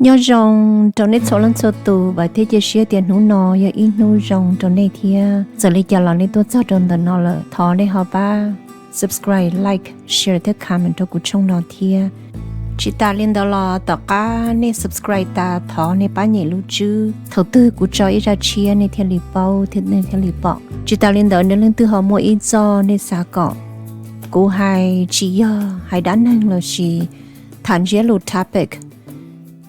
Nyob zoo rau nej txhua leej txhua tus, vam thiab cia siab tias hnub no yog ib hnub zoo rau nej thiab. Txawm li cas los nej tuaj txog rau ntawm no lawm, thov nej ho pab subscribe, like, share thiab comment rau kuv channel no thiab. Tsis tas li ntawd los tom qab nej subscribe tas thov nej pab nyem lub tswb, thaum twg kuv tso ib zaj tshiab nej thiaj li paub thiab nej thiaj li pom. Tsis tas li ntawd, nej leej twg ho muaj ib txoj nej xav kom kuv hais tsis yog hais dab neeg lossis tham ntsiab lus topic,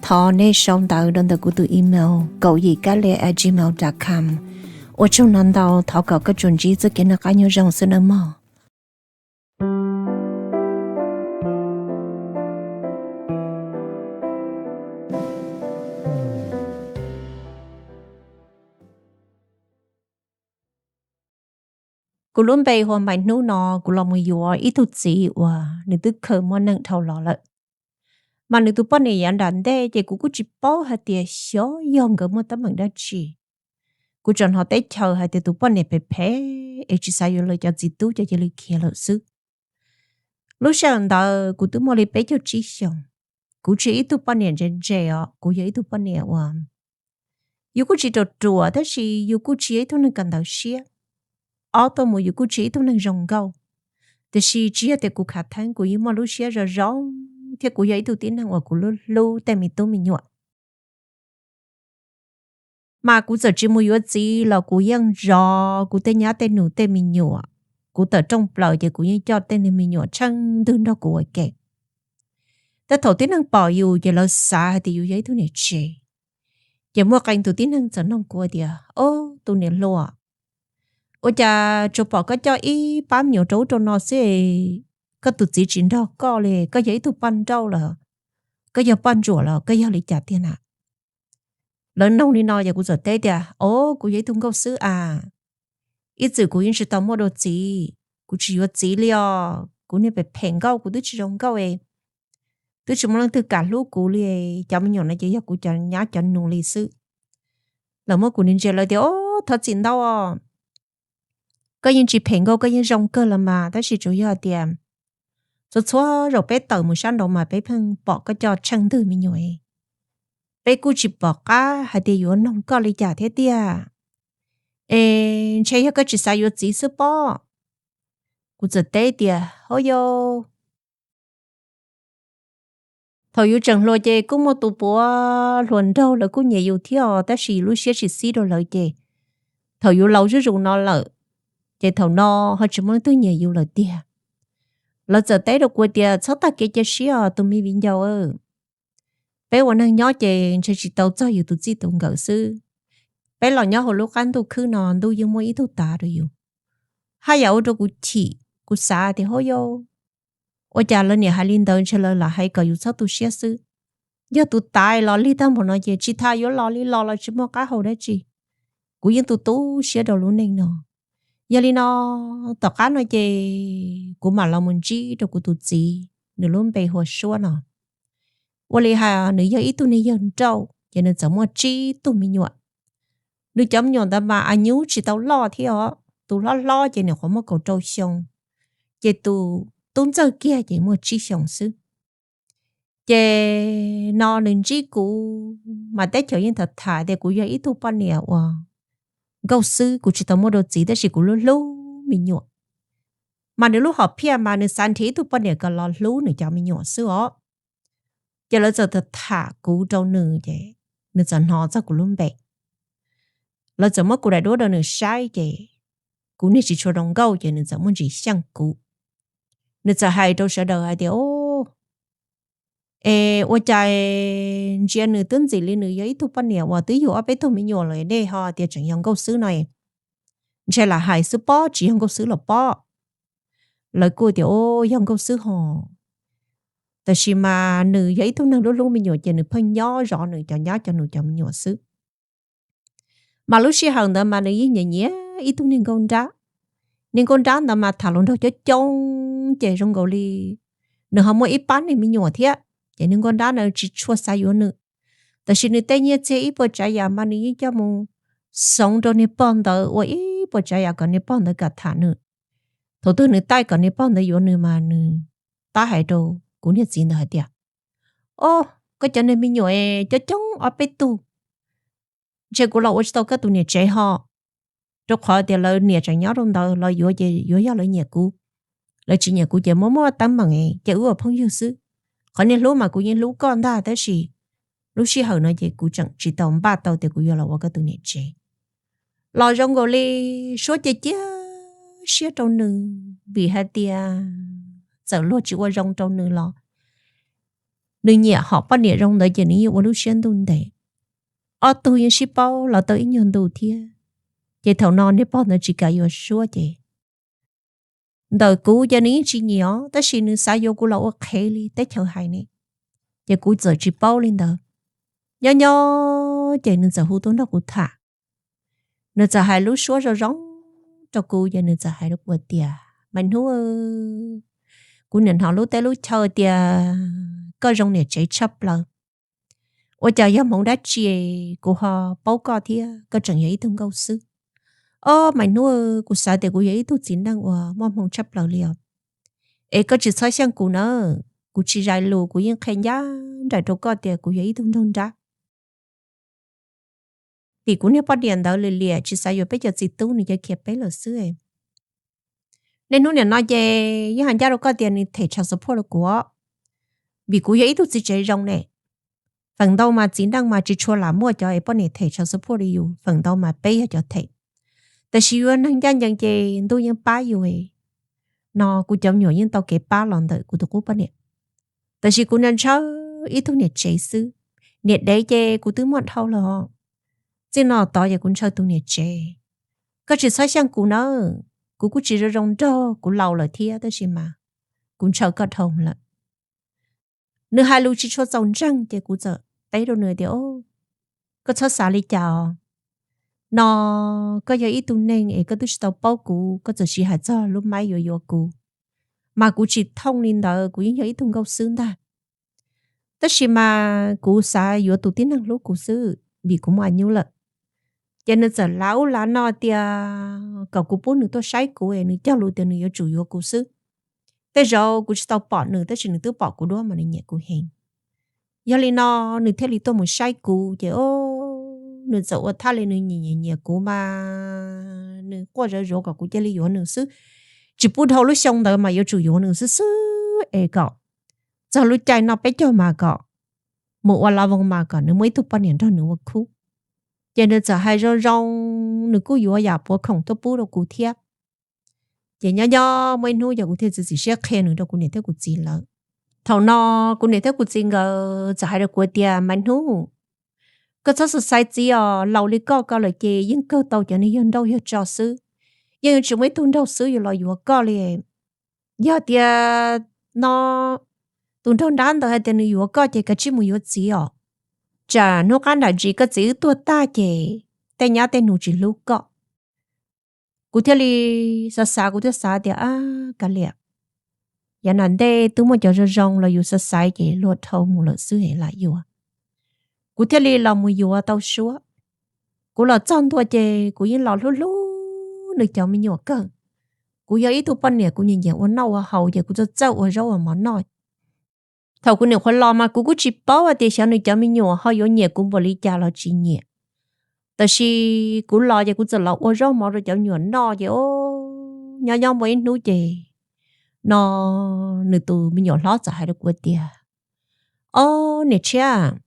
thov nej sau ntawv rau ntawm kuv tus email kaum yim kab li at gmail dot com. Ua tsaug ntau ntau, thov kom koj tsuas ntsib txoj kev noj qab nyob zoo xwb nawb mog. Kuv lub npe hu ua Maiv. Hnub no kuv los mus yuav ib tug txiv uas nws twb khaws muaj neej dhau los lawm, mas nws tus poj niam yav nram ntej ces kuv kuj tsis paub hais tias xyov yog nkawd muaj teeb meem dab tsi. Kuv tseem hnov teb chaws hais tias tus poj niam phem phem es tsis xav yuav lawv cov txiv tub ces cia li khiav lawm xwb. Lub sij hawm ntawd kuv twb muaj li peb caug tsib xyoos. Kuv tsis yog ib tug poj niam ntse ntse os, kuv yog ib tug poj niam uas yus kuj tsis ruam ruam tab sis yus kuj tsis yog ib tug neeg kawm ntawv siab. Ob tuaj mus yus kuj tsis yog ib tug neeg zoo nkauj, tiam sis tsis yog tias kuv khav theeb, kuv yeej muaj lub siab zoo zoo thiab kuv yog ib tug tib neeg uas kuv hlub hlub tej me tub me nyuam. Mas kuv txawm tsis mus yuav txiv los kuv yeej zov kuv tej nyab tej nus tej me nyuam. Kuv tawm rooj plaws ces kuv yeej coj tej niag me nyuam tsheej ntwg nrog kuv ua ke. Tej thaum tib neeg pom yus ces lawv xav hais tias yus yog ib tug niam tsev. Ces muaj qee tus tib neeg txawm nug kuv tias, Ob, tus niam hluas, ua cas tsuas pom koj coj ib pab me nyuam rau ub rau no xwb, koj tus txiv tsis nrog koj li, koj yog ib tug poj nrauj los, koj yog poj ntsuam los koj yog li cas tiag na? Lawv nug li no ces kuv txawm teb tias, Ob, kuv yog ib tug nkauj xwb as. Ib txwm kuv yeej tsis tau muaj dua txiv, kuv tsis yuav txiv li os. Kuv niag phem phem nkauj, kuv twb tsis zoo nkauj es twb tsis muaj leej twg kam hlub kuv li. Cov me nyuam no ces yog kuv cov nyab cov nus li xwb. Lawv muab kuv ntsia ntsia lawv tias, Ob, thov txim ntau os, koj yeej tsis phem nkauj, koj yeej zoo kawg los mas, tab sis tsuas yog tias txhua txhua zaus peb tawm mus sab nraud mas peb pheej pom koj coj tsheej ntwg me nyuam. Peb kuj tsis pom qab hais tias yuav nug koj li cas thiab tiag. Es ntshe yog koj tsis xav yuav txiv xwb pob. Kuv txawm teb tias, Hauj yau, thaum yus tseem hluas ces kuj muaj tus puav hluas nraug lawv kuj nyiam yus thiab os, tab sis yus lub siab tsis xib rau lawv ces thaum yus laus zuj zus no lawm, ces thaum no ho tsis muaj leej twg nyiam yus lawm tiag. Lawv txawm teb rau kuv tias, Txhob tag kev cia siab os tus me viv ncaus. Peb ua neeg nyob ces ntshe tsis tau txog yus tus txij tus nkawm xwb. Peb los nyob hauv lub qab ntuj khwb no ntuj yeej muaj ib tug tav rau yus. Haj yam ua rau kuv chim, kuv xav tias, Hauj yau, ua cas lawv niam hais li ntawd, ntshe lawv lam hais kom yus txhob tu siab xwb. Yog tus tav los lig tag npaum no ces tsis tas yuav los li los los tsis muaj qab hau dab tsi. Kuv yeej tu tu siab rau lub neej no. Yog li no, tom qab no ces kuv mam los mus ntsib rau kuv tus txiv, nws lub npe hu ua Suab no. Ua li hais nws yog ib tug niag yawg nrauj ces nws txawm muaj tsib tug me nyuam. Nws cov me nyuam ntawd mas a nyuj tsis tau loj thiab os, tus hlob hlob ces nws nyuam qhuav muaj kaum rau xyoo, ces tus tub ntxawg kiag ces muaj tsib xyoos xwb. Ces no nws ntsib kuv mas teb chaws yeej tham tham tias kuv yog ib tug poj niam uas nkauj xwb, kuv tsis tau muaj dua txiv tab sis kuv hlub hlub me nyuam. Mas nws lub hom phiaj mas nws xav nrhiav ib tug poj niam kom los hlub nws cov me nyuam xwb os. Ces lawv txawm tham tham kuv rau nws ces nws txawm hnov txog kuv lub npe. Lawv txawm muab kuv daim duab rau nws saib ces kuv niag tsis tshua zoo nkauj ces nws txawm muaj ntsis xyeej kuv. Nws txawm hais rau sawv daws hais tias, Es ua cas ntsia nws twb ntxim li nws yog ib tug poj niam uas twb yug ob peb tug me nyuam lawm, nej ho tias tseem yog nkauj xwb no, ntshe lam hais xwb pob, tsis yog nkauj xwb los pob. Lawv kuj tias, Yog nkauj xwb hos, tab sis mas nws yog ib tug neeg hlub hlub me nyuam ces nws pheej nyob zov nws cov nyab cov nus cov me nyuam xwb. Mas lub sij hawm ntawd mas nws yeej nyiam nyiam ib tug niag nkauj nrab. Niag nkauj nrab ntawd mas tham hluas nraug coob coob ces zoo nkaus li nws ho muaj ib pab niag me nyuam thiab, ces niag nkauj nrab ntawd tsis tshua xav yuav nws. Tab sis nws tej nyiaj txiag ib puas tsav yam mas nws yeej coj mus xoov rau niag pog ntawd ua ib puas tsav yam kom niag pog ntawd kam tham nws. Thaum twg nws taij kom niag pog ntawd yuav nws mas nws tab hais rau kuv niag txiv ntawd hais tias, Ob, koj cov niag me nyuam coob coob ob peb tug, ntshe kuv los ua tsis tau koj tus niam tsev ho, rau qhov tias lawv niam tseem nyob rau ntawd, los yuav ces yuav yog lawv nyiam kuv, lawv tsis nyiam kuv ces muab muab teeb meem ces wb ua phooj ywg xwb. Qhov niag hlub mas kuv yeej hlub koj ntag, tab sis lub sij hawm no ces kuv tseem tsis tau npaj tau tias kuv yuav los ua koj tus niam tsev. Los zoo nkaus li Suab cia cia siab rau nws, vim hais tias txawm luag tsis ua zoo rau nws los nws nyiam hom poj niam zoo ntawd ces nws yeej ua lub siab ntuj ntev. Ob tug yeej sib paub los tau ib nyuag ntu thiab, ces thaum no niag pog ntawd tsis kam yuav Suab ces ntawm kuv ces nws yeej tsis nyiam os, tab sis nws xav yuav kuv los ua qhev li teb chaws hais ne, ces kuv txawm tsis paub li ntawd. Nyob nyob ces nws txawm hu tuaj nrog kuv tham. Nws txawm hais lub suab zoo zoo rau kuv, ces nws txawm hais rau kuv tias, Maiv Hnub, kuv niam hnov lub teb lub chaw tias koj zoo niam tsev tshaj plaws. Ua cas yog hmoov dab tsi kuv ho paub koj thiab koj tseem yog ib tug nkauj xwb? Ob, Maiv Hnub, kuv xav tias kuv yog ib tug txiv neej uas muaj hmoo tshaj plaws li os. Es koj tsis txhob xyeej kuv na, kuv tsis zais lus, kuv yeej qhia ncaj nraim rau koj tias kuv yog ib tug nraug nrab. Tim kuv niag poj niam ntawd li liam tsis xav yuav peb cov txiv tub, nws cia khiav peb lawm xwb. Niaj hnub nim no ces yeej hais ncaj rau koj tias nws them child support rau kuv, vim kuv yog ib tug txiv tsev zoo ne. Feem ntau mas txiv neej mas tsis tshua lam muaj cov es poj niam them child support li yus, feem ntau mas peb yog cov them. Tab sis yuav neeg ncaj ncees ces ntuj yeej pab yus. No kuv cov me nyuam yeej tau kev pab los ntawm kuv tus qub poj niam. Tab sis kuv ntshaw ib tug niam tsev xwb. Niam dev ces kuv twb muaj dhau los, txij no tod ces kuv ntshaw tus niam tsev. Koj tsis txhob xyeej kuv nawb, kuv kuj tsis zoo zoo nraug, kuv laus lawm thiab, tab sis mas kuv ntshaw koj dhau lawm. Nws hais lus tsis tshua txaus ntseeg ces kuv txawm teb rau nws tias, Koj txhob xav li cas os. No koj yog ib tug neeg es koj twb tsis tau paub kuv, koj txawm sis hais txog lub maib yuav yuav kuv, mas kuv tsis thooj li ntawd, kuv yeej yog ib tug nkauj xwb ntag. Tab sis mas kuv xav yuav tus tib neeg hlub kuv xwb, vim kuv muaj a nyub lawm. Ces nws txawm lav ub lav no tias kom kuv pub nws tuaj saib kuv, nws cog lus tias nws yuav tsum yuav kuv xwb. Tej zaum kuv tsis tau pom nws, tab sis nws twb pom kuv duab mas nws nyiam kuv heev. Yog li no nws thiaj li tuaj mus saib kuv, ces nws txawm ua thaj li nws nyiam nyiam nyiam kuv mas nws quaj zawv zuav kom kuv cia li yuav nws xwb. Tsis pub dhau lub xyoo ntawd mas yuav tsum yuav nws xwb xwb es kom txog lub caij noj peb caug mas kom mus ua la voos mas kom nws muaj ib tug poj niam nrog nws ua khub. Ces nws txawm hais zoo zoo, nws kuj yuav yam puav khoom tuaj pub rau kuv thiab. Ces nyob nyob muaj ib hnub ces kuv thiaj txiav txim siab qhia nws rau kuv niam thiab kuv txiv lawv. Thaum no kuv niam thiab kuv txiv nkawd txawm hais rau kuv tias, Maiv Hnub, koj txhob xav xaiv txiv os, laus li koj ko lawm ces yeej kawg tau cov neeg yog nrauj yog tso xwb, yeej yuav tsis muaj ib tug nraug xwb yuav los yuav koj li. Yog tias no tus nraug nrab ntawd hais tias nws yuav koj ces kav tsij mus yuav txiv os. Tsam hnub qab nram ntsis koj txiv wb tuag tag ces tej nyab tej nus tsis hlub koj. Kuv thiaj li xav xav, kuv thiaj xav tias, Ab, kav liam, yav nram ntej twb muaj cov zoo zoo los yus xav xaiv ces luag dhau mus lawm xwb es lam yuav. Kuv thiaj li los mus yuav tau Suab. Kuv los txog ntua ces kuv yeej los hlub hlub nws cov me nyuam kawg. Kuv yog ib tug poj niam kuv nyiam nyiam ua noj ua haus ces kuv txawj txawj ua zaub ua mov noj. Thaum kuv nyuam qhuav los mas kuv kuj tsis paub hais tias xyov nws cov me nyuam ho yuav nyiam kuv npaum li cas los tsis nyiam. Tab sis kuv los ces kuv txawm los ua zaub mov rau cov me nyuam noj ces nyob nyob muaj ib hnub ces no nws tus me nyuam hlob txawm hais rau kuv tias, Ob, niam tshiab,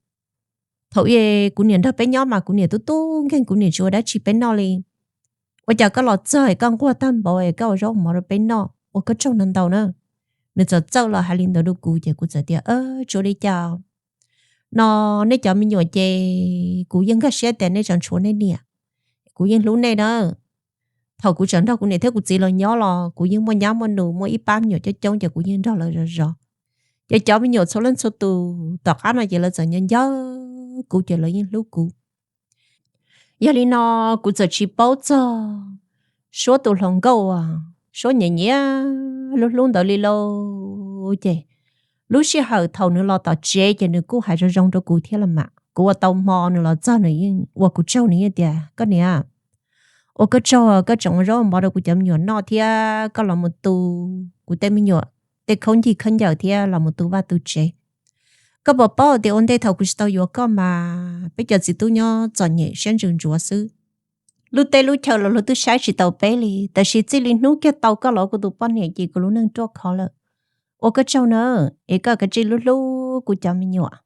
thaum kuv niam nrog peb nyob mas kuv niam tub tub nkeeg, kuv niam tsis ua dab tsi peb noj li. Ua cas koj los txog es koj nquag tag npaum es koj ua zaub ua mov rau peb noj, ua koj tsaug ntau ntau na. Nws txawm txawj los hais li ntawd rau kuv ces kuv txawm tias, Tsis ua li cas. No nej cov me nyuam ces kuv yeej nkag siab tias nej tseem tshuav nej niam, kuv yeej hlub nej na. Thaum kuv tseem nrog kuv niam thiab kuv txiv los nyob los kuv yeej muaj nyab muaj nus, muaj ib pab me nyuam coob coob ces kuv yeej nrog lawv zov zov. Ces cov me nyuam txhua leej txhua tus tom qab no ces lawv txawm nco nco kuv ces lawv yeej hlub kuv. Yog li no kuv txawm tsis paub txog Suab tus hluas nkauj uas Suab nyiam nyiam hlub hlub ntawd li lauj. Ces lub sij hawm thaum nws los tom tsev ces nws kuj hais zoo zoo rau kuv thiab los mas. Kuv ua tau hmo nws los txog nws yeej ua kuv tsaug, nws yeej tias, Koj niam, ua koj tsaug koj tseem ua zaub mov rau kuv cov me nyuam noj thiab koj los mus tu kuv tej me nyuam tej khaub ncaws khaub ncaws thiab los mus tu vaj tu tsev. Koj puas paub tias ua ntej thaum kuv tsis tau yuav koj mas peb cov txiv tub nyob txom nyem siab ntsws ntsuav xwb. Lub teb lub chaw los luag twb saib tsis taus peb li, tab sis txij li hnub kiag tau koj los ua kuv tus poj niam ces kuv lub neej ruaj khov lawm. Ua koj tsaug na, es koj kav tsij hlub hlub kuv cov me nyuam.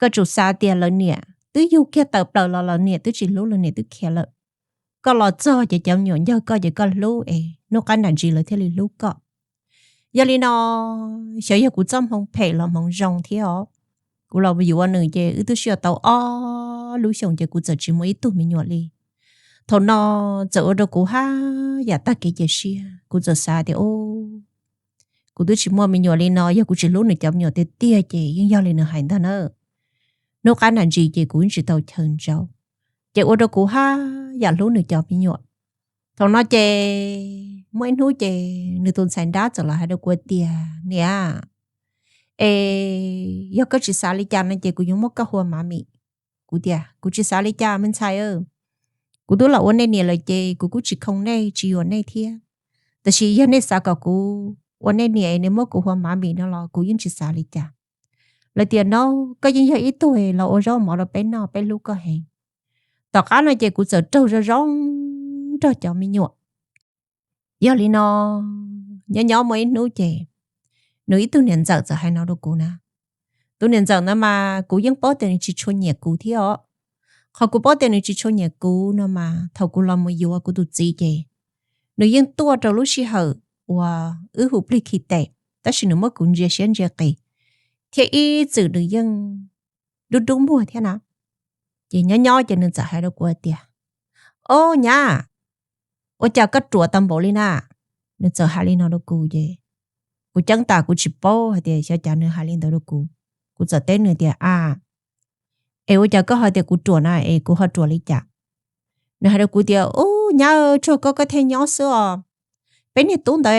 Koj tsum xav tias lawv niam twb yug kiag tawm plaws los lawv niam twb tsis hlub, lawv niam twb khiav lawm. Koj los txog ces cov me nyuam ncawg koj ces koj hlub es hnub qab nram ntsis lawv thiaj li hlub koj. Yog li no, xyov yog kuv txoj hmoov phem los hmoov zoo thiab os. Kuv los yuav nws ces wb twb sib yuav tau ob lub xyoos ces kuv txawm tsis muaj ib tug me nyuam li. Thaum no txawm ua rau kuv haj yam tag kev cia siab, kuv txawm xav tias, kuv twb tsis muaj me nyuam li no, yog kuv tsis hlub nws cov me nyuam tiag tiag ces yeej yog li nws hais ntag na. Hnub qab nram ntsis ces kuv yeej tsis tau chaw ntsaub, ces ua rau kuv haj yam hlub nws cov me nyuam. Thaum no ces muaj ib hnub ces nws tus ntxhais nrab txawm los hais rau kuv tias, niam, es yog koj tsis xav li cas no ces kuv yuav muab koj hu ua mami. Kuv tias, kuv tsis xav li cas me ntxhais, kuv twb los ua nej niam lawm ces kuv kuj tsis khoo nej tsis yuam nej thiab. Tab sis yog nej xav kom kuv ua nej niam es nej muab kuv hu ua mami no los kuv yeej tsis xav li cas. Lawv tias, no, koj yeej yog ib tug los ua zaub mov rau peb noj, peb hlub koj heev. Tom qab no ces kuv txawm raug zoo zoo nrog cov me nyuam. Yog li no, nyob nyob muaj ib hnub ces nws ib tug niam ntxawm txawm hais no rau kuv na. Tus niam ntxawm ntawd mas kuv yeej paub tias nws tsis tshua nyiam kuv thiab os. Qhov kuv paub tias nws tsis tshua nyiam kuv no mas thaum kuv los mus yuav kuv tus txiv ces nws yeej tuaj rau lub sij hawm uas wb hu plig khi tes, tab sis nws muab kuv ntsia siab ntsia qis, thiab ib txwm nws yeej dub dub muag thiab na. Ces nyob nyob ces nws txawm hais rau kuv tias, o nyab, ua cas koj ruam tau npaum li na? Nws txawm hais li no rau kuv ces kuv ceeb tas kuv tsis paub hais tias xyov cas nws hais li ntawd rau kuv. Kuv txawm teb nws tias, a, es ua cas koj ho tias kuv ruam na, es kuv ho ruam li cas? Nws hais rau kuv tias, u nyab, tsuag koj koj thiaj nyob xwb os. Peb niag tub ntawd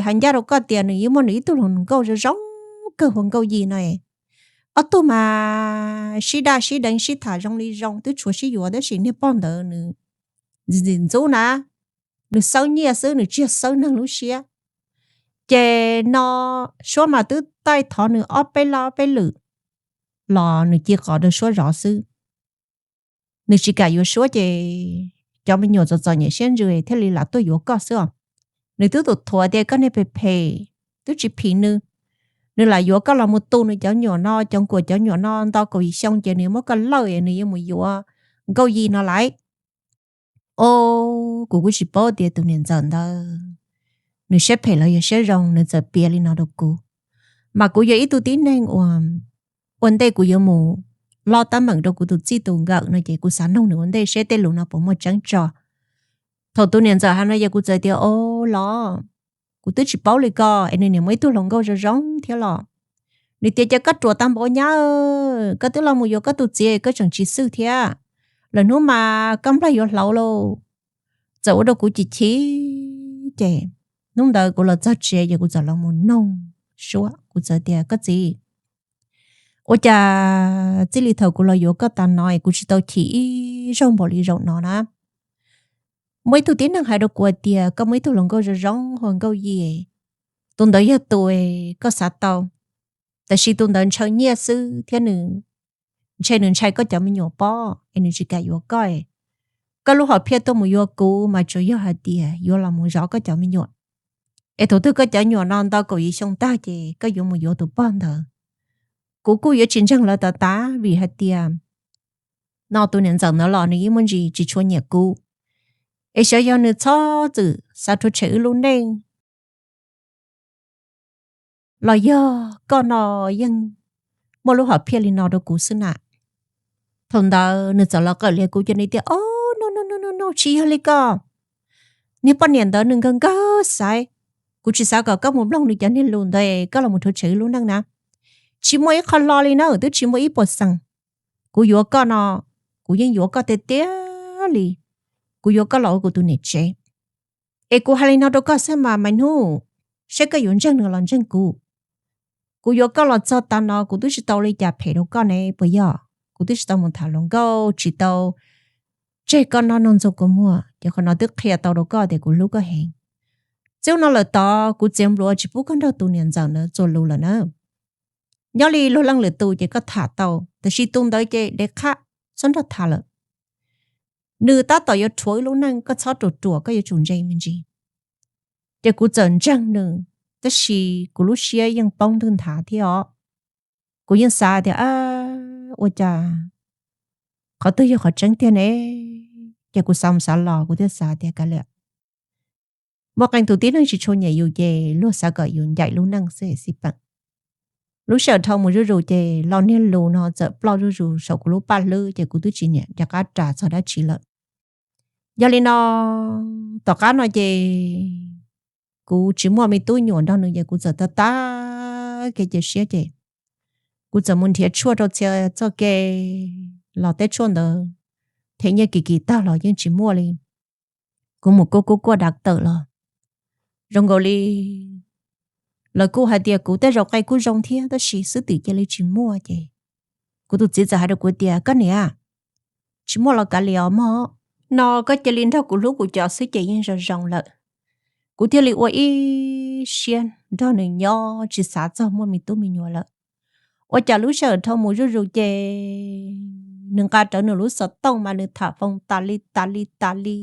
hais ncaj rau koj tias nws yeej muaj nws ib tug hluas nkauj zoo zoo kawg hu ua Nkauj Yis no. Ob tug mas sib daj sib deev sib tham zoo li zoo, twb tshuav sib yuav, tab sis niag pog ntawd nws ntxim ntxub na, nws xawb nyiaj xwb, nws tsis yog xawb neeg lub siab. Ces no suab mas twb taij thov nws ob peb lab ob peb lwm los nws cia qos rau suab zov xwb. Nws tsis kam yuav suab ces cov me nyuam txom txom nyem siab ntsws thiaj li lam tuaj yuav koj xwb os. Nws twb tus thuav tias koj niag phem phem, twb tsis phim nws. Nws lam yuav koj los mus tu nws cov nyuam no, cov nkuam cov nyuam no nto kaum yim xyoo ces nws muab koj lawj, nws yuav mus yuav Nkauj Yis no lawm. O, kuv kuj tsis paub tias tus niam ntxawm ntawd nws siab phem los yog siab zoo, nws txawm piav li no rau kuv. Mas kuv yog ib tug tib neeg uas ua ntej kuv yuav mus lob teeb meem rau kuv tus txij tus nkawm no ces kuv xav noog nws ua ntej seb tej lus no puas muaj tseeb tso. Thaum tus niam ntxawm hais no ces kuv txawm tias, o, los, kuv twb tsis paub li ko, es nws niam muaj ib tug hluas nkauj zoo zoo thiab los. Nws tias, cas koj ruam tau npaum nyab, koj twb los mus yuav koj tus txiv koj tseem tsis xwj thiab. Lwm hnub mas koj nplaig yuav hlauv lauj. Txawm ua rau kuv chim chim ces hnub ntawd kuv los txog tsev ces kuv txawm los mus noog suab, kuv txawm tias, koj txiv, ua cas txij li thaum kuv los yuav koj tas no es kuv tsis tau chim ib zaug npaum li zaum no na? Muaj ib tug tib neeg hais rau kuv hais tias koj muaj ib tug hluas nkauj zoo zoo hu ua Nkauj Yis, tus ntawd yog tus koj xav tau, tab sis tus ntawd ntshaw nyiaj xwb thiab nws ntshe nws ntshai koj cov me nyuam pob es nws tsis kam yuav koj. Koj lub hom phiaj tuaj mus yuav kuv mas tsuas yog hais tias yuav los mus zov koj cov me nyuam, es thaum twg koj cov nyuam no nto kaum yim xyoo tag ces koj yuav mus yuav tus pog ntawd. Kuv kuj yuav tsis ntseeg lawv tas tas vim hais tias no tus niam ntxawm ntawd los nws yeej muaj ntsis tsis tshua nyiam kuv, es xyov yog nws txhob txwm xav rhuav tshem wb lub neej los yog koj no yeej muaj lub hom phiaj li no rau kuv xwb na. Thaum ntawd nws txawm los qawm lias kuv ces nws tias, o, no no no no no, tsis yog li ko. Niag poj niam ntawd nws nkawg nkawg xaiv. Kuv tsis xav kom koj mus mloog nws cov niag lus ntawd koj los mus rhuav tshem wb lub neej na. Tsis muaj ib qho hlo li na, twb tsis muaj ib puas xees. Kuv yuav koj no, kuv yeej yuav koj tiag tiag li. Kuv yuav koj los ua kuv tus niam tsev. Es kuv hais li no rau koj xwb mas, Maiv Hnub, saib koj yuav ntseeg nws los ntseeg kuv. Kuv yuav koj los txog tav no kuv twb tsis tau li cas phem rau koj ne puas yog? Kuv twb tsis tau mus tham hluas nkauj, tsis tau tseg koj noj noog ntxuag kua muag, ces qhov no twb qhia tau rau koj tias kuv hlub koj heev. Txij no lawm tod kuv txiav npluav tsis pub koj nrog tus niam ntxawm ntawd txuas lus lawm na. Nyob li luag leej lwm tus ces koj tham tau, tab sis tus ntawd ces dev qhab, txhob nrog tham lawm. Nws tab tom yuav rhuav wb lub neej, koj txhob ruam ruam, koj yuav tsum ntse me ntsis. Ces kuv txawm ntseeg nws, tab sis kuv lub siab yeej poob ntwg nthav thiab os. Kuv yeej xav tias, ua cas qhov twg yog qhov tseeb tiag ne? Ces kuv xav mus xav los kuv thiaj xav tias kav liam, muaj qee tus tib neeg tsis tshua nyiam yus ces luag xav kom yus ncaim lub neej xwb xij peem. Lub sij hawm dhau mus zuj zus ces lo niag lus no txawm ploj zuj zus saum kuv lub paj hlwb ces kuv twb tsis niam rov qab ras txog dab tsi lawm. Yog li no, tom qab no ces kuv tsis muaj me tub nyuam nrog nws ces kuv txawm tag tag kev cia siab ces kuv txawm mus nrhiav tshuaj rau txhia txoj kev los teb tshuaj ntawd them nyiaj kim kim tag los yeej tsis muaj li. Kuv mus kuaj kuaj kuaj dav tawm los zoo nkaus li lawv kuj hais tias kuv tej zaum qe kuj zoo thiab tab sis xwb tim cia li tsis muaj ces kuv tus txiv txawm hais rau kuv tias, koj niam, tsis muaj los kav liam os mog, no koj cia li nrog kuv hlub kuv cov xwb ces yeej zoo zoo lawm. Kuv thiaj li ua ib siab nrog nws nyob tsis xav txog muaj me tub me nyuam lawm. Ua cas lub sij hawm dhau mus zuj zus ces nws nqa rawv nws lub xov tooj mas nws tham foos tas li tas li tas li.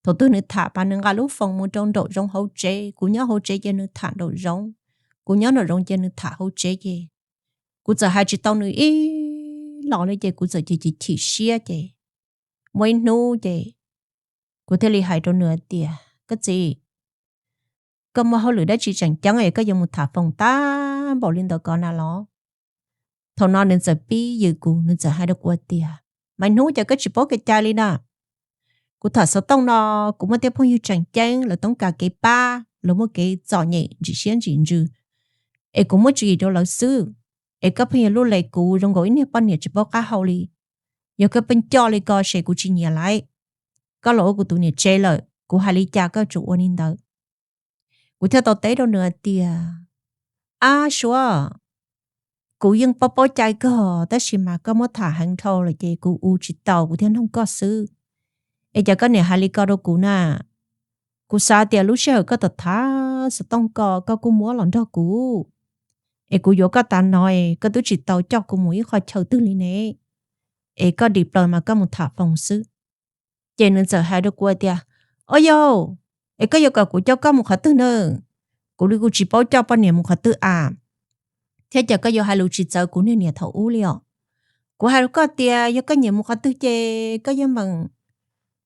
Thaum twg nws tham mas nws nqa lub foos mus rau nraum zoov hauv tsev, kuv nyob hauv tsev ces nws tham nraum zoov, kuv nyob nraum zoov ces nws tham hauv tsev ces kuv txawm hais tsis tau nws ib los li ces kuv txawm chim chim chim siab ces muaj ib hnub ces kuv thiaj li hais rau nws tias, koj txiv, koj muaj hauj lwm dab tsi tseem ceeb es koj yuav mus tham foos tag npaum li ntawd ko na los? Thaum no nws txawm pib yws kuv, nws txawm hais rau kuv tias, mas hnub cas koj tsis paub kev cai li na? Kuv tham xov tooj no, kuv muaj tej phooj ywg tseem ceeb, lawv toob kas kev pab, lawv muaj kev txom nyem ntsim siab ntsim ntsws, es kuv muab tswv yim rau lawv xwb. Es koj pheej yuav luj les kuv zoo nkaus ib niag poj niam tsis paub qab hau li. Yog koj pheej coj li ko ces kuv tsis nyiam lawm. Koj los ua kuv tus niam tsev lawm, kuv hais li cas koj tsum ua li ntawd. Kuv thiaj tau teb rau nws hais tias, ab Suav, kuv yeej paub paub cai kawg tab sis mas koj muab tham heev dhau lawm ces kuv ua tsis tau, kuv thiaj noog koj xwb. Es cas koj niam hais li ko rau kuv na? Kuv xav tias lub sij hawm koj tham tham xov tooj ko koj kuj muab los nrog kuv, es kuv yuav koj tas no es koj twb tsis tau coj kuv mus ib qho chaw twg li ne, es koj dim plaws mas koj mus tham foos xwb. Ces nws txawm hais rau kuv tias, o yau, es koj yuav kom kuv coj koj mus qhov twg na? Kuv li kuj tsis paub coj poj niam mus qhov twg a, thiab cas koj yuav hais lus tsis txawv kuv niag niam thaum ub li os. Kuv hais rau koj tias yog koj nyiam mus qhov twg ces koj yeej meem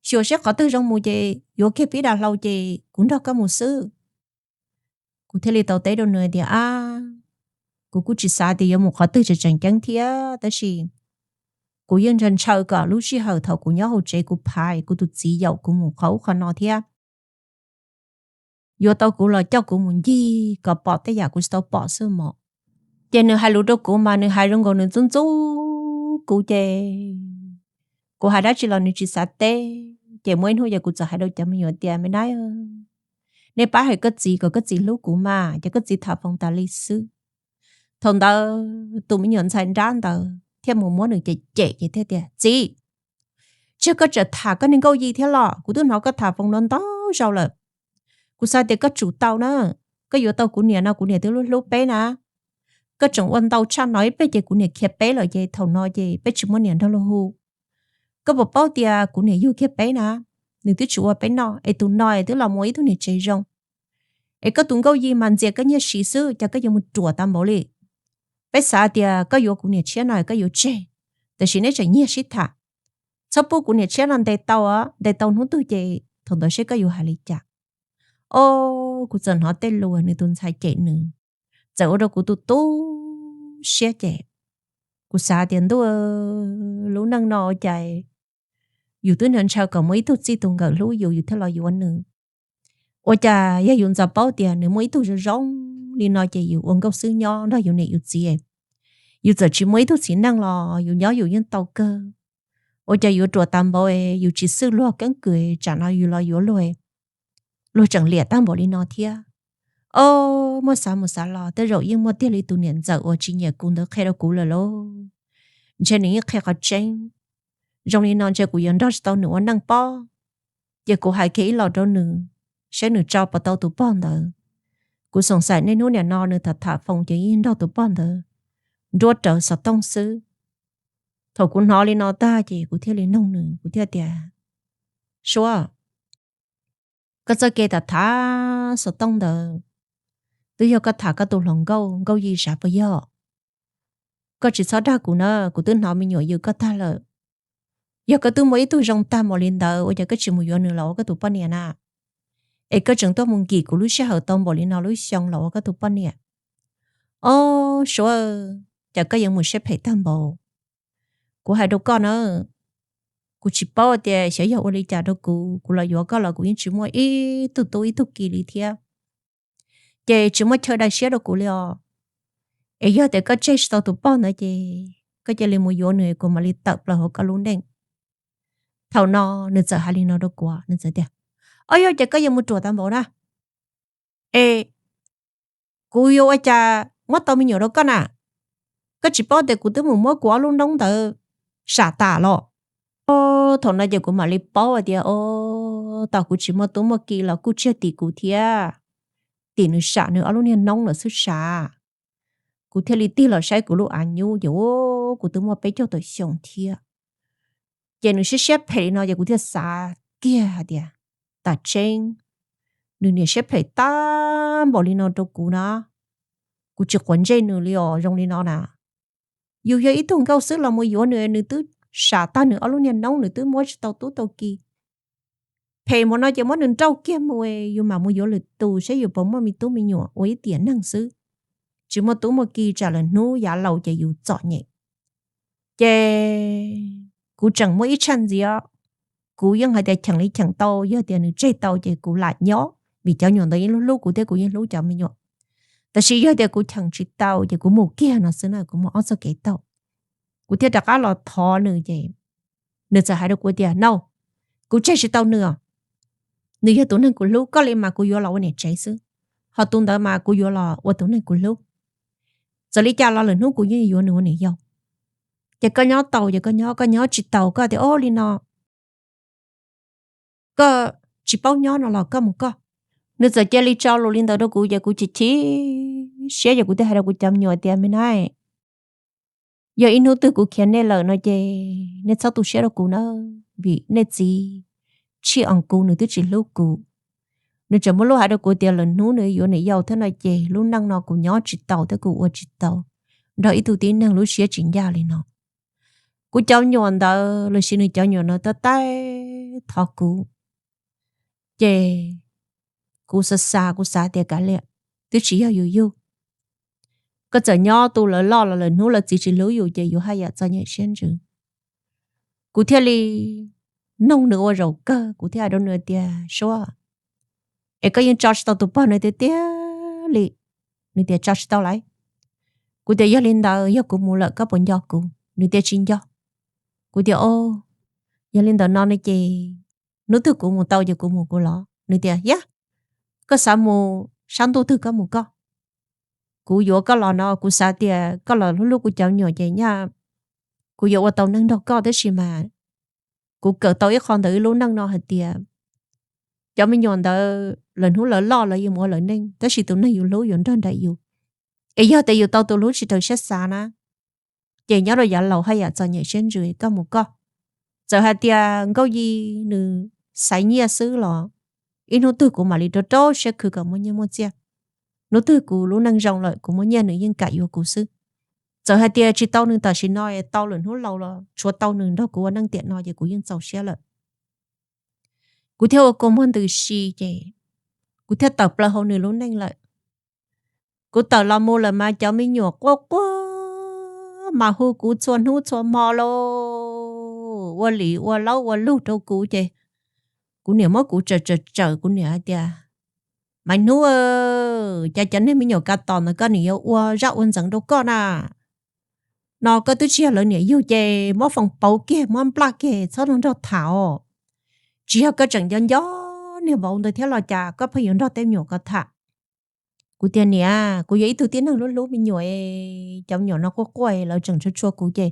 xyuas seb qhov twg zoo mus ces yuav kiag pib dav hlau ces kuv nrog koj mus xwb. Kuv thiaj li tau teb rau nws tias, ab, kuv kuj tsis xav tias yuav mus qhov twg tseem tseem ceeb thiab tab sis kuv yeej ntshaw ntshaw kom lub sij hawm thaum kuv nyob hauv tsev kuv phav kuv tus txiv yaum kuv mus qhov ub qhov no thiab yuav tau kuv los coj kuv mus ncig kom pom tej yam kuv tsis tau pom xwb mog. Ces nws hais lus rau kuv mas nws hais zoo nkaus nws ntxub ntxub kuv ces kuv hais dab tsi los nws tsis xav teb. Ces muaj ib hnub ces kuv txawm hais rau cov me nyuam tias, me nab, nej pab hais koj txiv kom koj txiv hlub kuv mas, ces koj txiv tham foos tas li xwb. Thaum ntawd tus me nyuam ntxhais nrab ntawd thiaj mus muab nws cem cem ces thiaj tias, txiv, tsis yog koj tseem tham koj niag nkauj yi thiab los? Kuv twb hnov koj tham foos no ntau zaus lawm. Kuv xav tias koj tsum tau na, koj yuav tau kuv niam no kuv niam twb hlub hlub peb na. Koj tseem ua ntau tshaj no ib pliag ces kuv niam khiav peb lawm ces thaum no ces peb tsis muaj niam nrog luag hu. Koj puas paub tias kuv niam yug kiag peb na, nws twb tsis ua peb noj es tus no es twb los mus ua ib tug niam tsev zoo. Es koj tus nkauj yi mas ntxias koj nyiaj siv xwb, cas koj yuav mus ruam tas npaum li. Peb xav tias koj yuav kuv niam tshiab no koj yuav tseg, tiam sis neb tseem nyiag sib tham. Txhob pub kuv niam tshiab no ntes tau, ntes tau hnub twg ces thaum ntawd seb koj yuav hais li cas. O, kuv txawm hnov tej lus nws tus ntxhais cem nws, txawm ua rau kuv tu tu siab ces kuv xav tias ntuj, lub neej no ua cas yus twb ntshaw ntshaw kom muaj ib tug txij tus nkawm hlub yus, yus thiaj los yuav nws. Ua cas yog yus ntxov paub tias nws muaj ib tug zoo zoo li no ces yus ua nkauj xwb nyob nrog yus niam yus txiv, yus txawm tsis muaj ib tug txiv neej los yus nyob yus yeej tau kawg. Ua cas yuav ruam tas npaum, yus tsis xwj luag keeb kwm, tsam no yus los yuav luag, luag tseem liam tag npaum li no thiab. O, muab xav mus xav los tej zaum yeej muaj tiag li tus niam ntxawm uas tsis nyiam kuv ntawd qhia rau kuv lawm lauj. Ntshe nws yeej qhia qhov tseeb. Zoo li no ntshe kuv yuav nrog tsis tau nws ua neej pob. Ces kuv hais kiag ib los rau nws, saib nws tso puas tau tus pog ntawd. Kuv xoom xaim niaj hnub nim no nws tham tham foos ces yeej nrog tus pog ntawd nruab rawv xov tooj xwb. Thaum kuv hnov li no tag ces kuv thiaj li noog nws, kuv thiaj tias, Suab, koj txoj kev tham tham xov tooj ntawd twb yog koj tham koj tus hluas nkauj, nkauj Yis sav puas yog? Koj tsis txhob dag kuv na, kuv twb hnov me nyuam yws koj tag lawm. Yog koj twb muaj ib tug zoo tag npaum li ntawd, ua cas koj tsis mus yuav nws los ua koj tus poj niam na? Es koj tseem tuaj mus nkim kuv lub sij hawm tau npaum li no lub xyoo los ua koj tus poj niam. Ob, Suab, cas koj yuav mus siab phem tag npaum? Kuv hais rau koj na, kuv tsis paub tias xyov yog ua li cas rau kuv, kuv los yuav koj los kuv yeej tsis muaj ib tug tub ib tug ki li thiab. Ces tsis muaj chaw dai siab rau kuv li os. Es yog tias koj tseg tsis tau tus poj ntawd ces koj cia li mus yuav nws, kuv mam li tawm plaws hauv koj lub neej. Thaum no nws txawm hais li no rau kuv, nws txawm tias, Ob, yog ces koj yuav mus ruam tag npaum na, es kuv yuav ua cas muab tau me nyuam rau koj na? Koj tsis paub tias kuv twb mus muab kuv ob lub noob ntawd sam tas los? Thaum no ces kuv mam li paub hais tias, Ob, tau kuv tsis muaj tub muaj ki los kuj tsis yog tim kuv thiab, tim nws sam nws ob lub niag noob lawm xwb sav. Kuv thiaj li tig los saib kuv lub av nyub ces, ub, kuv twb muaj peb caug tawm xyoo thiab. Ces nws siab siab phem li no ces kuv thiaj xav kiag hais tias, Tam tseeb, nws niam siab phem tag npaum li no rau kuv na, kuv tsis quav ntsej nws li os zoo li no na. Yus yog ib tug nkauj xwb los mus yuav nws, nws twb sam tag nws ob lub niag noob, nws twb muab tsis tau tub tau ki. Phem mus no ces muab nws nrauj kiag mus, yus mam mus yuav lwm tus saib yus puas muaj me tub me nyuam ua ib tiam neeg xwb. Tsis muaj tub muaj ki tsam lawm hnub yav laus ces yus txom nyem. Ces kuv tseem muaj ib tshaj ntxiv, kuv yeej hais tias cheem li cheem tau, yog tias nws tseg tau ces kuv lam nyob, vim cov nyuam ntawd yeej hlub hlub kuv thiab kuv yeej hlub cov me nyuam. Tab sis yog tias kuv cheem tsis tau ces kuv mus kiag no xwb na, kuv mus ob txoj kev tau. Kuv thiaj rov qab los thov nws ces nws txawm hais rau kuv tias, Nau, kuv tseg tsis tau nws os. Nws yog tus neeg kuv hlub, koj li mas kuv yuav los ua niam tsev xwb, ho tus ntawd mas kuv yuav los ua tus neeg kuv hlub. Txawm li cas los lwm hnub kuv yeej yuav nws ua niam yau. Ces koj nyob tau ces koj nyob, koj nyob tsis tau koj tias, Ob, li no koj tsis paub nyob no los koj mus koj. Nws txawm cia li tso lus li ntawd rau kuv ces kuv chim chim siab ces kuv thiaj hais rau kuv cov me nyuam tias, Me nab, yog ib hnub twg kuv khiav nej lawm no ces nej txhob tu siab rau kuv na, vim nej txiv Tshij Oos Kus nws twb tsis hlub kuv. Nws tseem muaj lub hais rau kuv tias lwm hnub nws yuav niam yau thiab no ces lub neej no kuv nyob tsis tau thiab kuv ua tsis tau nrog ib tug tib neeg lub siab tsis ncaj li no. Kuv cov me nyuam ntawd los sis nws cov me nyuam ntawd tab tab thov kuv, ces kuv xav xav kuv xav tias kav liam, twb tsis yog yus yug. Koj txawm nyob tu lawv loj los lwm hnub lawv txiv tsis hlub yus ces yus haj yam txom nyem siab ntsws. Kuv thiaj li noog nws ua zaum kawg, kuv thiaj hais rau nws tias, Suab, es koj yeej tso tsis tau tus pog no tiag tiag li? Nws tias, Tso tsis tau lauj. Kuv tias, Yog li ntawd yog kuv mus lawm koj puas nco kuv? Nws tias, Tsis nco. Kuv tias, O, yog li ntawd no ne ces hnub twg kuv mus tau ces kuv mus kuv los. Nws tias, Yab, koj xav mus sab ntuj twg koj mus koj. Kuv yuav koj los no kuv xav tias koj los hlub hlub kuv cov me nyuam ces nyaj kuv yuav ua tau neej nrog koj, tab sis mas kuv kawm tau ib qho ntawm ib lub neej no hais tias cov me nyuam ntawd lawv hnub lawv loj lawv yuav mus ua lawv neej, tab sis tus neeg yus hlub yuav nrog nraim yus. Es yog tias yus tau tus hlub tsis raws siab xav na, ces nyob rau yav laus haj yam txom nyem siab ntsws, koj mus koj. Txawm hais tias Nkauj Yi nws xaiv nyiaj xwb los ib hnub twg kuv mam li rau rau siab khwv kom muaj nyiaj muaj txiaj. Hnub twg kuv lub neej zoo lawm kuv muaj nyiaj nws yeej kam yuav kuv xwb. Txawm hais tias tsis tau nws tam sim no, tau lwm hnub laus los tshuav tau nws nrog kuv ua neej tiam no ces kuv yeej txaus siab lawm. Kuv thiaj ua kua muag ntws si ces kuv thiaj tawm plaws hauv nws lub neej lawm. Kuv tawm los mus lawm mas cov me nyuam quaj quaj mas hu kuv txhua hnub txhua hmo lauj, ua li ua laub ua lug rau kuv ces kuv niam muab kuv tsawm tsawm tsawm, kuv niam hais tias, Maiv Hnub, cas cov niag me nyuam kav tom ntawd koj niam yuav ua zaj ua ntxeev rau koj na. No koj twb tsis yog lawv niam yug ces muab foom pauv kiag muab nplaj kiag txhob nrog nrog tham os. Tsis yog koj tseem nco nco niag vauv ntawd thiab los cas koj pheej yuav nrog tej me nyuam ko tham? Kuv tias, Niam, kuv yog ib tug tib neeg hlub hlub me nyuam, cov me nyuam no quaj quaj lawv tseem tshua tshua kuv ces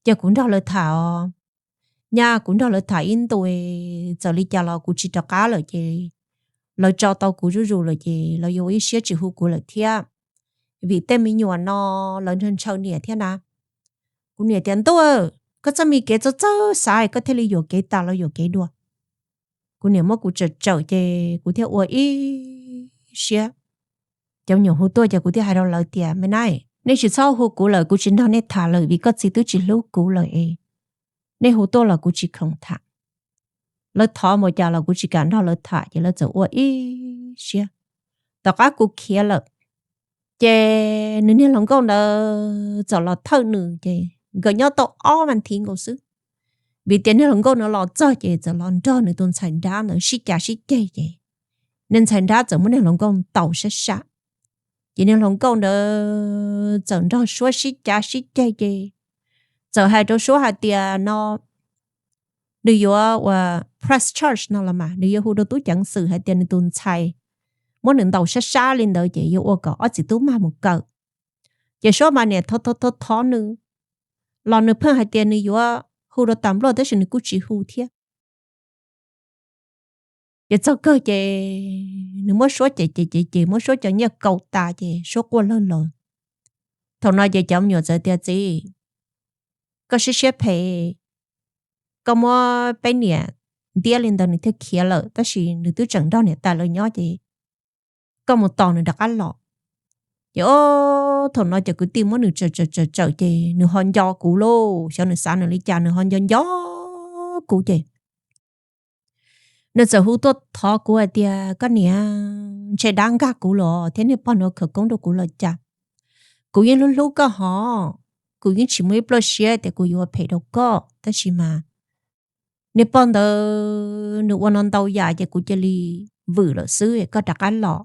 cia kuv nrog lawv tham os. Nyaj kuv nrog lawv tham ib ntu, txawm li cas los kuv tsis rov qab lawm ces lawv tso tau kuv zuj zus lawm ces lawv yuav ua ib siab tsis hu kuv lawm thiab. vim tej me nyuam no lawv ntshaw ntshaw niam thiab na. Kuv niam tias, Ntuj, koj txoj me kev txawj txawj xav koj thiaj li yuam kev tas los yuam kev dua. Kuv niam muab kuv tsawm tsawm ces kuv thiaj ua ib siab. Cov me nyuam hu tuaj ces kuv thiaj hais rau lawv tias, Me nab, nej tsis txhob hu kuv lawm, kuv tsis nrog nej tham lawm vim koj txiv twb tsis hlub kuv lawm es nej hu tuaj los kuv tsis khoom tham. Lawv thov mus cas los kuv tsis kam nrog lawv tham ces lawv txawm ua ib siab. Tom qab kuv khiav lawm ces nws niag hluas nkauj ntawd txawm los thawj nws ces nkawd nyob tau ob vas thiv nkaus xwb. Vim tias niag hluas nkauj no los txog ces txawm los nrog nws tus ntxhais nrab ntawd sib cav sib ceg ces niag ntxhais nrab txawm muab niag hluas nkauj ntaus sab sab. Ces niag hluas nkauj ntawd txawm nrog Suab sib cav sib ceg ces txawm hais rau Suab hais tias no nws yuav ua press charge no los mas nws yuav hu rau tub ceev xwm hais tias nws tus ntxhais muab nws ntaus sab sab li ntawd ces yuav ua kom ob txiv tub mag mus kaw. Ces Suab mas niam thov thov thov nws los nws pheej hais tias nws yuav hu rau tas nplua tab sis nws kuj tsis hu thiab. Ces txog kawg ces nws muab Suab cem cem cem ces muab Suab cov nyiaj kaus tas ces Suab quaj lawg los. Thaum no ces cov me nyuam txawm tias, Txiv, koj siab siab phem, koj muab peb niam ntiab li ntawd nws thiaj khiav lawm tab sis nws twb tseem nrog niam tais lawv nyob ces koj mus tos nws rov qab los. Ces o, thaum no ces kwv tij muab nws tsawm tsawm tsawm tsawm ces nws ho nco kuv lauj, xyov nws xav nws li cas nws ho nco nco kuv ces nws txawm hu tuaj thov kuv hais tias, Koj niam, ntshe dab nkag kuv los thiab niag pog no khawv koob rau kuv los cas. Kuv yeej hlub hlub koj hov, kuv yeej tsis muaj ib pluaj siab tias kuv yuav phem rau koj tab sis mas niag pog ntawd nws ua no ntau yam ces kuv cia li vwm lawm xwb, koj rov qab los.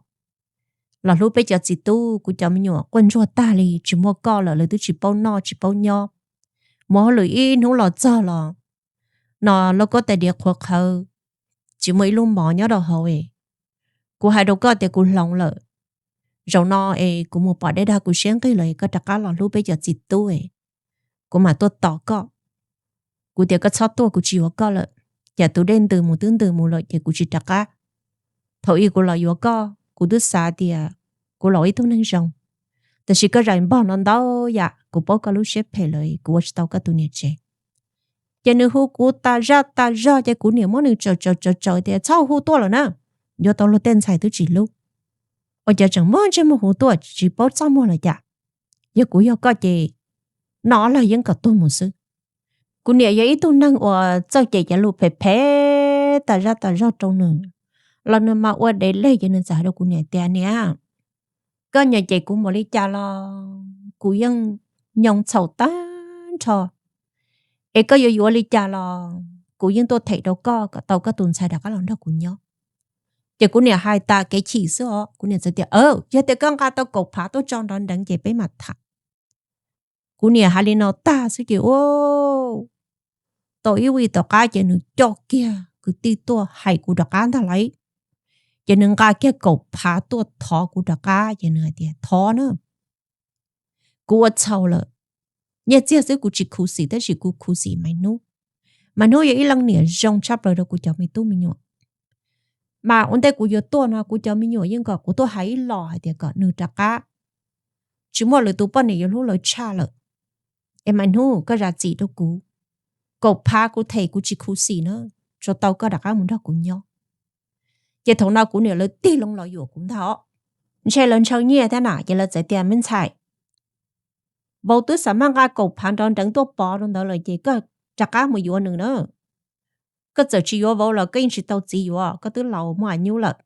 Los hlub peb cov txiv tub, kuv cov me nyuam quaj ntsuag tag li tsis muaj koj lawm lawv twb tsis paub noj tsis paub nyob. Mus hauj lwm ib hnub los txog los no lauj kaub tais diav qhuav qhawv, tsis muaj ib lub mov nyob rau hauv es. Kuv hais rau koj tias kuv hloov lawm, zaum no es kuv mus pom dej dag kuv siab nqig lawm es koj rov qab los hlub peb cov txiv tub es kuv mam tuaj tos koj. Kuv tias koj txhob tuaj, kuv tsis yuav koj lawm. Cas tus dej ntws mus twb ntws mus lawm ces kuv tsis rov qab. Thaum ub kuv los yuav koj kuv twb xav tias kuv los ua ib tug neeg zoo, tab sis koj zais npog no ntau yam, kuv paub koj lub siab phem lawm kuv ua tsis tau koj tus niam tsev. Ces nws hu kuv tas zaj tas zog ces kuv niam muab nws tsawm tsawm tsawm tsawm tias txhob hu tuaj lawm na, yuav tau luag tej ntxhais twb tsis hlub. Ua cas tseem muaj ntsej muag hu tuaj tsis paub txaj muag los cas. Yog kuv yog koj ces noj ob lag yeeb kom tuag mus xwb. Kuv niam yog ib tug neeg uas txawj cem cov lus phem phem tas zaj tas zog rau nws, los nws mas ua dev leg ces nws txawm hais rau kuv niam tias niam, koj nyiam cem kuv npaum li cas los kuv yeej nyoo txhaum tag nrho, es koj yuav yuav li cas los kuv yeej tuaj them rau koj kom tau koj tus ntxhais rov qab los nrog kuv nyob. Ces kuv niam hais tas kev chim xwb os, kuv niam txawm tias yog tias koj nqa tau kaum phav tuaj tso nrov nreev ces peb mam tham. Kuv niam hais li no tag xwb ces ua tau ib vij tom qab ces nws coj kiag kwv tij tuaj hais kuv rov qab ntag lauj. Ces nws nqa kiag kaum phav tuaj thov kuv rov qab ces nws hais tias thov na, kuv ua txhaum lawm, nyiaj txiag xwb kuv tsis khuv xim tab sis kuv khuv xim Maiv Hnub. Maiv Hnub yog ib leej niam zoo tshaj plaws rau kuv cov me tub me nyuam. Mas ua ntej kuv yuav tuaj no kuv cov me nyuam yeej kom kuv tuaj hais ib los hais tias kom nws rov qab, tsis muaj lwm tus poj niam yuav hlub lawv tshaj lawm. Es Maiv Hnub koj zam txim rau kuv, kaum phav kuv them kuv tsis khuv xim na, tsuas tau koj rov qab mus nrog kuv nyob. Ces thaum no kuv niam lawv tig loo los yuam kuv ntag os. Ntshe lawv ntshaw nyiaj thiab na ces lawv txawm tias me ntxhais, vauv twb xav maj nqa kaum phav nrov nreev tuaj pov rau ntawd lawm ces koj rov qab mus yuav nws na. Koj txawm tsis yuav vauv los koj yeej tsis tau txiv yuav, koj twb laus muaj a nyub lawm.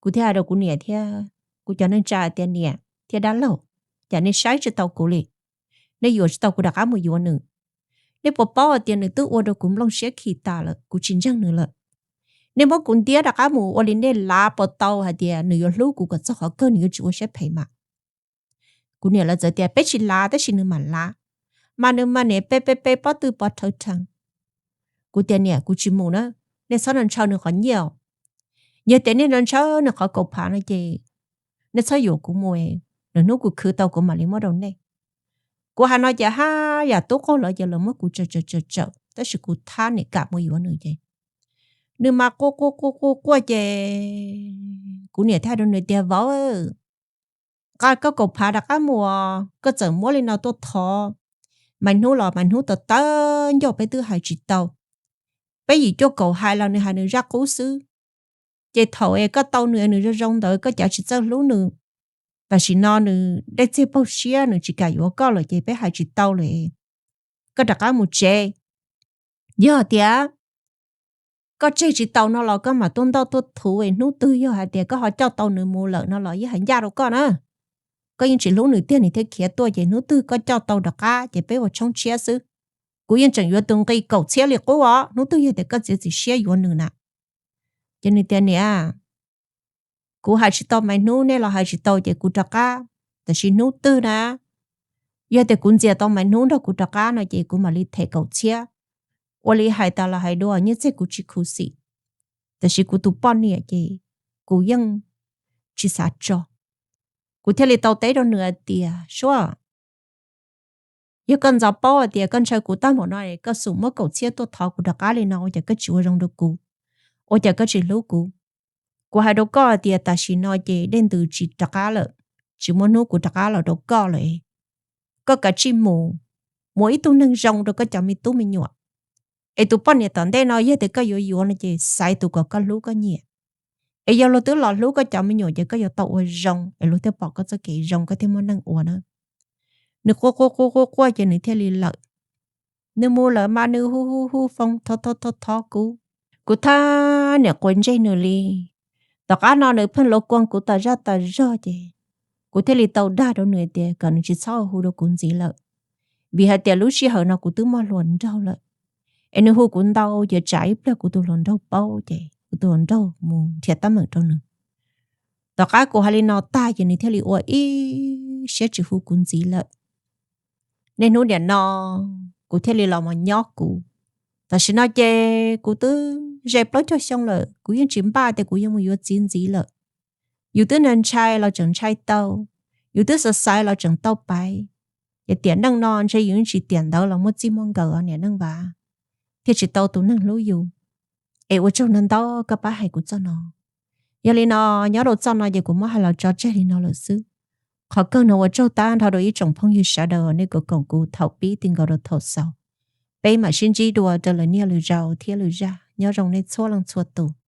Kuv thiaj hais rau kuv niam thiab kuv cov neej tsa tias niam thiab dab laug, cas nej saib tsis tau kuv li, nej yuav tsis tau kuv rov qab mus yuav nws. Nej puas paub hais tias nws twb ua rau kuv nplooj siab khi tas lawm, kuv tsis ntseeg nws lawm. Nej muab kuv ntiab rov qab mus ua li nej lav puas tau hais tias nws yuav hlub kuv kom txog qhov kawg nws yuav tsis ua siab phem mas. Kuv niam lawv txawm tias peb tsis lav tab sis nws mam lav, mas nws mas niam pe pe pe pob tw pov rhawv rheev. Kuv tias niam kuv tsis mus na, nej txhob ntshaw nws qhov nyiaj os. Yog tias nej ntshaw ntshaw nws qhov kaum phav no ces nej txhob yuam kuv mus, lwm hnub kuv khwv tau kuv mam li muab rau nej. Kuv hais no ces haj yam tub qaug lawv ces lawv muab kuv tsawm tsawm tsawm tsawm tab sis kuv thab niam kam mus yuav nws ces nws mas quaj quaj quaj quaj quaj ces kuv niam thiaj hais rau nws tias vauv, Qa koj kaum phav rov qab mus, koj txawm muab li no tuaj thov, mas hnub los mas hnub tawv tawv ncauj peb twb hais tsis tau. Peb yim cuaj kaum hais los nws hais nws zaj qub xwb. Ces thaum es koj tau nws, nws zoo zoo ntawd koj cav tsis txawj hlub nws, tam sim no nws dej txiag paug siab nws tsis kam yuav koj lawm ces peb hais tsis tau lawm. Koj rov qab mus tsev. Yog tias koj tseg tsis tau no los koj mam tuaj ntoj tuaj thuv, hnub twg yog hais tias koj ho coj tau nws mus lawm no los yeej hais ncaj rau koj na. Koj yeej tsis hlub nws tiag nws thiaj khiav tuaj, ces hnub twg koj coj tau rov qab ces peb ua tshoob tshiab xwb. Kuv yeej tseem yuav tus nqi kaum txhiab li qub os, hnub twg yog tias koj txiav txim siab yuav nws na. Ces nws tias, niam, kuv hais tsis tau mais hnub, nej los hais tsis tau ces kuv rov qab. Tab sis hnub twg na, yog tias kuv ntxias tau mais hnub nrog kuv rov qab no ces kuv mam li them kaum txhiab. Ua li hais tas los hais dua, nyob txij kuv tsis khuv xim, tab sis kuv tus poj niam ces kuv yeej tsis xav tso. Kuv thiaj li tau teb rau nws hais tias, Suab, yog koj ntxov paub hais tias koj ntshaw kuv tag npaum no, koj xum muab kaum txhiab tuaj thov kuv rov qab li no, ua cas koj tsis ua zoo rau kuv? Ua cas koj tsis hlub kuv? Kuv hais rau koj hais tias tam sim no ces dej ntws tsis rov qab lawm, tsis muaj hnub kuv rov qab los rau koj lawm. Koj kav tsij mus, mus ib tug neeg zoo rau koj cov me tub me nyuam. Es tus poj niam tom ntej no yog tias koj yuav yuav no ces xaiv tus kom koj hlub koj nyiam. Es yog luag twb los hlub koj cov me nyuam ces koj yuav tau ua zoo es luag thiaj pom koj txoj kev zoo, koj thiaj muaj neej ua na. Nws quaj quaj quaj quaj quaj ces nws thiaj li lawm. Nws mus lawm mas nws hu hu hu foo thov thov thov thov kuv. Kuv thab niam quav ntsej nws li. Tom qab no nws pheej los kuas kuv tas zaj tas zog ces kuv thiaj li tau dag rau nws tias kom nws tsis txhob hu rau kuv ntxiv lawm, vim hais tias lub sij hawm no kuv twb muaj hluas nraug lawm. Es nws hu kuv ntau ces tsam ib pliag kuv tus hluas nraug paub ces kuv tus hluas nraug mus nrhiav teeb meem rau nws. Tom qab kuv hais li no tag ces nws thiaj li ua ib siab tsis hu kuv ntxiv lawm. Niaj hnub niam no kuv thiaj li los mus nyob kuv. Tam sim no ces kuv twb ze plaub caug xyoo lawm, kuv yeej tsis npaj tias kuv yuav mus yuav txiv ntxiv lawm. Yus twb ntshai los tseem ntshai tau, yus twb xav xaiv los tseem tau paiv. Ces tiam neej no ntshe yus yeej tsis tiam ntawd los muaj txij muaj nkawm niam neej Vav, thiaj tsis tau tus neeg hlub yus. Es ua tsaug ntau ntau koj pab hais kuv txoj no. Yog li no, nyob rau txoj no ces kuv muab hais los tso tseg li no lawm xwb. Qhov kawg no ua tsaug tag nrho rau ib tsoom phooj ywg sawv daws nej koom kuv thaum pib ti nkaus rau thaum xaus. Peb mam sib ntsib dua rau lwm niaj lwm zaus thiab lwm zaj. Nyob zoo nej txhua leej txhua tus.